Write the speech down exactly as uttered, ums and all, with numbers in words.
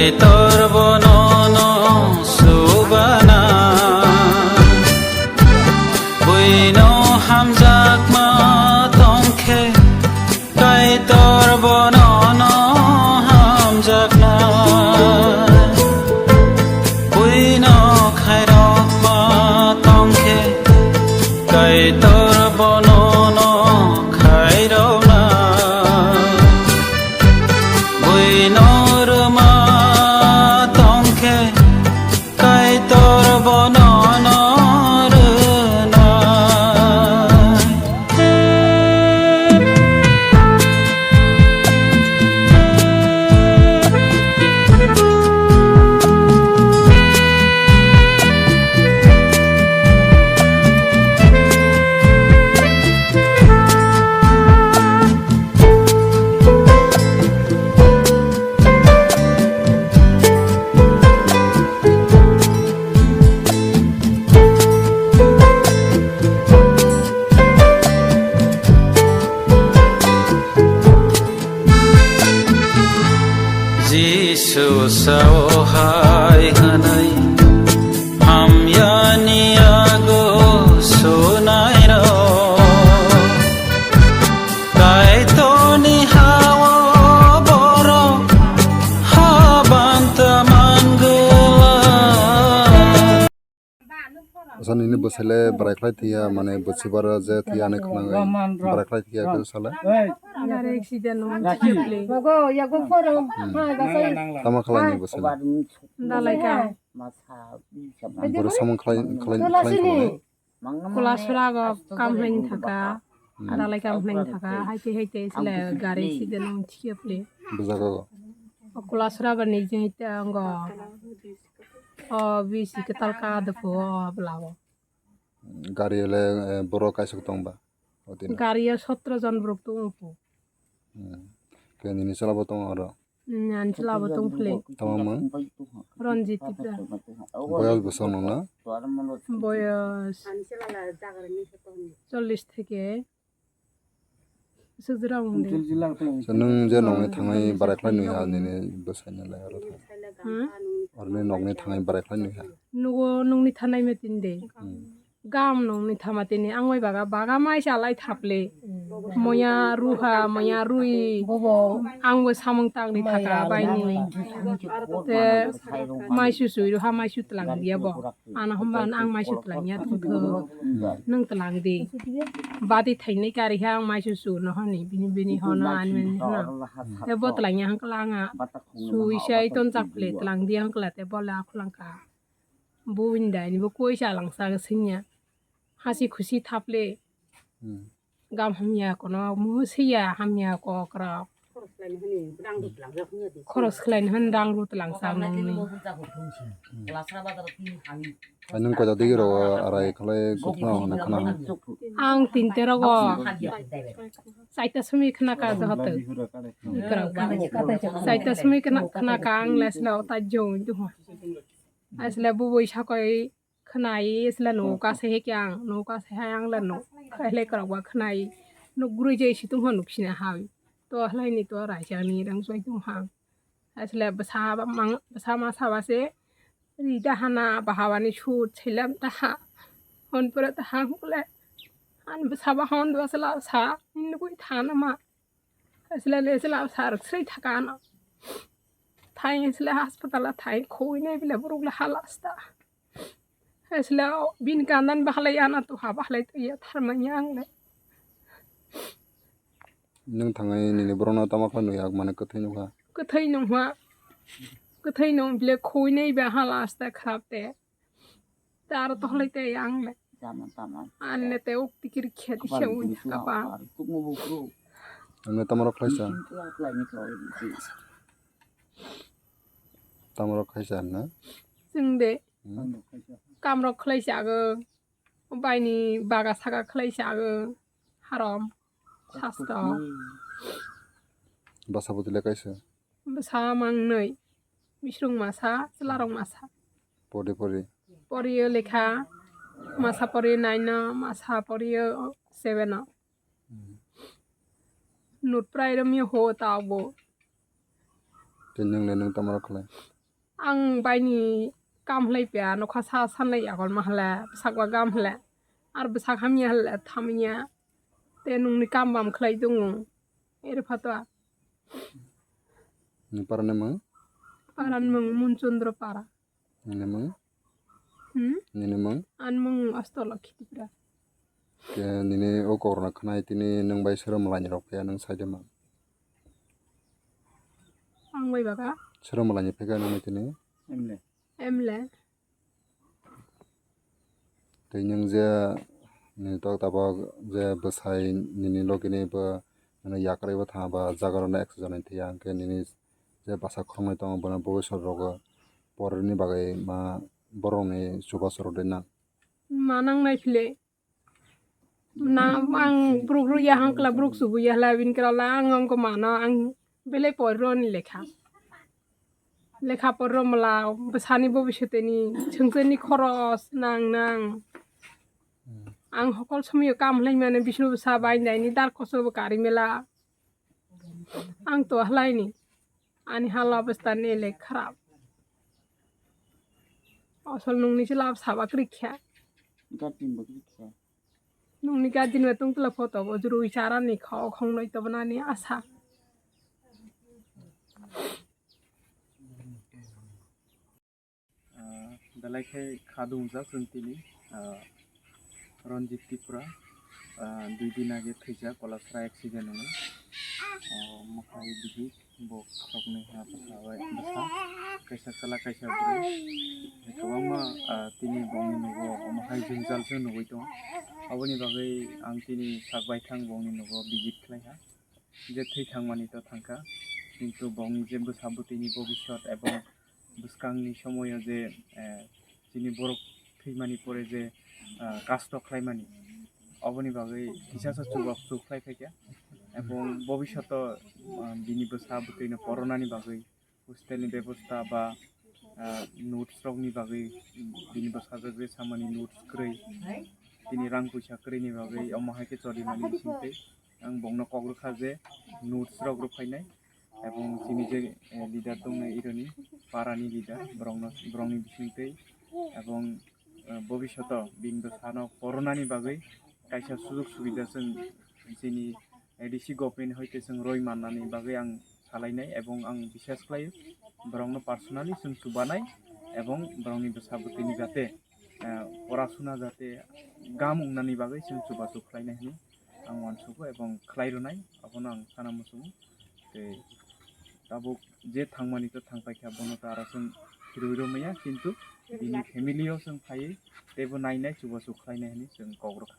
Kaitor bono no subana, buino hamjakma tongkhe, Kaitor bono no hamjakna, buino khairokma tongkhe, Kaitor bono no khairokna. Buino rwma tongkhe, Kaitor bono no rwnai. Jisu sao hai hwnwi hamyani yago sunairok. Kaitorni ha-o borok habanta mangwlak. Asa nini bwsai le bwrai khlai thwiya, mane bwsibaro je thwiya hinwi khwnangwi bwrai khlai thwiya khe sale. Gari accident wng thwiya phle. Tama khlai ni bwsai le? Dalai ka. Borok samung khlai, khlai, khlai thangmani. Kulaswrago kam hwnwi thaka, hmm, dalai kam hwnwi thaka, haite haite sile gari accident wng thwiya phle. Bwjago. O Kulaswra ba nijing haite ango. O bisi kwtal ka dophu o bwlao. Gari le, eh, borok kaisok tong ba? O din. Gari o sotro jon borok tongo phu. Hmm. Khe nini chwla bo tongo oro? Hmm, ani chwla bo tong phle. Tamo mung? Ranjit Tripura. Boyos bwswk nung na? Boyos chollish theke bwswk jora wng de. So nwng je nongni thangwi barai khlai nwi ha nini bwsai ni lai oro thang? Hmm? Oroni nokni thangwi barai khlai nwi ha? Nugo nungni thanai metin de. Hmm. Gam nungni thama tini ang bai baga, baga mai chalai thaple. Moya ruha, moya rui. Ang bo samung tangni thaka baini. Te mai su sui ruha, mai su tlang dia bo. Ano homba ang mai su tlang ya thung thung. Nung tlang di. Badi thainai kari ha ang mai su su no hani bini bini hono ani bini hono. Te bo tlang ya hang kala anga. Sui sai ton chak ple tlang di hang kala te bo le akhlang ka. Bo wngdai ni bo koi chalang sa singya. Hasi khusi thaple. Hmm. Gam hamya kono muhu siya hamya kok rok. Khoros khlai ni hwn rang rut lang sa nungni. Ai nwng koita digi ro arai khlai gupna hwnwi khna. Ang tinte rogo. Saita sumi khna ka johoto. Saita sumi khna, khna ka ang lesle ota jong duho. Asle bubui sakoi khnai, sila nugo kasai hai khe ang, nugo kasai hai ang le nuk khailai kwrwkba khnai. Nuk gurui jai si tongkha nuk sina hai. To hlaini to raijak ni rang choi tongkha. Asle bwsa ba mang, bwsa ma saba se ri da hana bahawani sut selam da ha. Hon pura da ha hukle. An bwsa ba hon dwa sala sa nugui thana ma. Asle le sila sa ruk sri thaka na. Thai asle hospital a thai khoi ne bile buruk le halasta. Asle o bin kandan bahalai ana tu ha bahalai tu ya tharma yang le. Nwng thangai nini borokno tama khlai nukya mane kwthwi nukha. Kwthwi nungma. Kwthwi nung bile khoi ne ba halasta khrap te. Te aro tohlai te ang le. Jama tama. Anne te uk tikir khe di se ui kapa. Ang le tama rok khlai sa. Tama rok khlai sa na. Chwng de. Hmm. Kam rok khlai sa go. Bai ni baga saga khlai sa go. Harom. Sasto. Basa bwtwi le kaisa. Bwsa mangnwi, bisrwng masa, chwlarok masa. Pori pori. Poriyo lekha, masa poriyo nine o, masa poriyo seven o. Hmm. Nut prai romyo ho ta bo. Tei nwng le nwng tamo rok khlai? Ang baini kam khlai pia, nokha sa sanai agol ma hala, bwsak ba gam hala, ar bwsak hamya hala, thamya, te nungni kam bam khlai tongo, ere phato. Ni para ni mung? Para ni mung Munchundra para. Nini mung? Hmm? Nini mung? Ani mung Astolo Khitipra. Ke nini o korna khnai tini nung bai sero malani rok phe nung sai de ma? Ang bai baga? Sero malani phe ka nung tini? Emle. Emle. Tei nwng je nini tok tabok je bwsai nini logi ni bo nini yakarwi bo thang ba jaga rok no ekso janai thwiya hwnkhe nini je bwsa khoroknwi tongo bono bwbwi sor rogo poroni bagwi ma borok ni chubachu rw de nang. Ma nang nai phile na ang borok rw ya hang kla borok chubu ya hla bini kra la ang wngkha mano ang belai pori rw ni lekha. Lekha porro mala bwsani bobiswteni swngcharni khoros nang nang. Hmm. Ang hokol somoyo kam khlai mano bisnu bwsa bai naini dar koso bo kari mela. Ang to khlaini ani hala obostha nele kharap. Asol nungni se lab saba kwrwi kha. Guardian bo kwrwi kha. Nungni guardian bai tongtwla photo bo jurui charani kha o khongnoi tobonani asa. Ah, belai khe kha dungjak chwng tini, ah, Ranjit Tripura, ah, dui din age thwijak, Kolasra accident wngwi. Ah, mwkhai bihik, bo khoroknwi ha bwsa bai bwsa, kaisa chwla kaisa bwrwi. Kwbangma, ah, tini bongni nugo omo hai jwngjal se nugwi tongo. Aboni bagwi ang tini sak baithang bongni nugo visit khlai ha. Je thwi thangmani to thangkha, kintu bongni je bwsa bwtwini bobiswt ebong bwskangni somoyo je, eh, chini borok thwimani pore je, ah, kasto khlaimani, oboni bagwi kisasa chubachu khlai phaikha. Ebong bobiswto, ah, bini bwsa bwtwino poronani bagwi hostel ni bebosta ba, ah, notes rok ni bagwi bini bwsajwk je samani notes kwrwi, tini rang puisa kwrwi ni bagwi omo hai khe cholimani bisingtwi ang bongno kok rwkha je notes rok rwphainai, ebong chini je, eh, leader tongnai ironi para ni leader borokno, borokni bisingtwi ebong, eh, bobiswto bini bwsano poronani bagwi kaisa sujok subida chwng chini A D C government hoite chwng roi mannani bagwi ang salainai, ebong ang bisas khlaio borokno personally chwng chubanai, ebong borokni bwsa bwtwini jate, eh, porasuna jate gam wngnani bagwi chwng chubachu khlainai hwnwi ang uansugo, ebong khlai rwnai, abono ang sana muchungo. Tei tabuk je thangmani to thang paikha, bono to aro chwng phirwi rw manya, kintu bini family o chwng phaiwi teibo nainai, chubachu khlainai hwnwi chwng kok rwkha.